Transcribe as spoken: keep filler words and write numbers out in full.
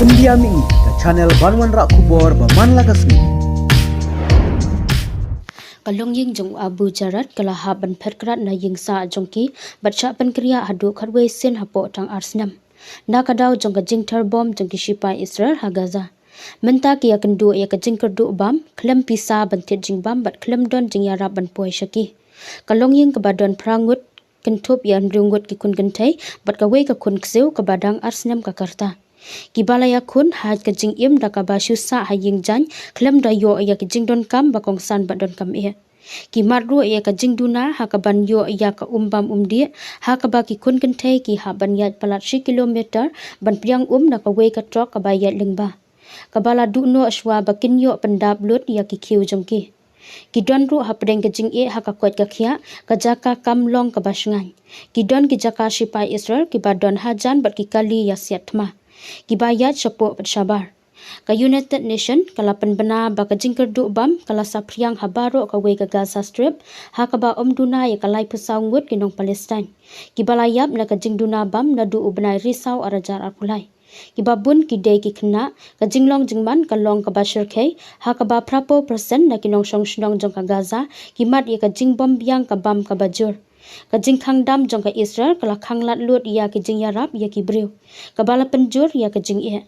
India Mihi, ka channel ban wanrah khubor ba man la ka sngi. Ka longïing jong u Abu Jarrad ka la hap ban phet krad na ïing sah jong ki bad shah pynkriah haduh khatwei sien hapoh tang ar snem, na ka daw jong ka jingthar bom jong ki shipai Israel ha Gaza. Mynta ki ïakynduh ïa ka jingkyrduh bam khlem pisa ban thied jingbam bad khlem don jingïarap ban poi sha ki. Ka longïing kaba don phra ngut kynthup ïa hynriew ngut ki khun kynthei bad kawei ka khun ksiew kaba dang ar snem ka rta. Kiba la ïakhun ha ka jingim da kaba shu sah ha ïing jaiñ khlem da ïoh ïa ki jingdonkam ba kongsan bad donkam eh. Ki mad ruh ïa ka jingduna ha kaban ïoh ïa ka um bam um dih, ha kaba ki khun kynthei ki hap ban ïaid palat shi kilometer ban pdiang um na kawei ka trok kaba ïaid lyngba, kaba la duh noh shuwa ba kin ïoh pyndap lut ïa ki khiew jong ki. Ki don ruh hapdeng ka jingeh ha ka koit ka khiah, ka jaka kam long kaba shngaiñ. Ki don ki jaka shipai Israel kiba don hajan bad ki kali ïasiat thma, kiba ïaid shapoh bad shabar. Ka United Nation ka la pynbna ba ka jingkyrduh bam ka la saphriang ha baroh kawei ka Gaza Strip, ha kaba ym duna ïa ka laiphew saw ngut ki nong Palestine, kiba la ïap na ka jingduna bam naduh u bnai Risaw ar hajar arphew lai. Kiba bun ki dei ki khynnah. Ka jinglong jingman ka long kaba shyrkhei, ha kaba phraphew percent na ki nongshong shnong jong ka Gaza ki mad ïa ka jingbom biang ka bam kaba jur. Ka jingkhang dam jong ka Israel ka la khang lad lut ïa ki jingïarap ïa ki briew, kaba la pynjur ïa ka jingeh.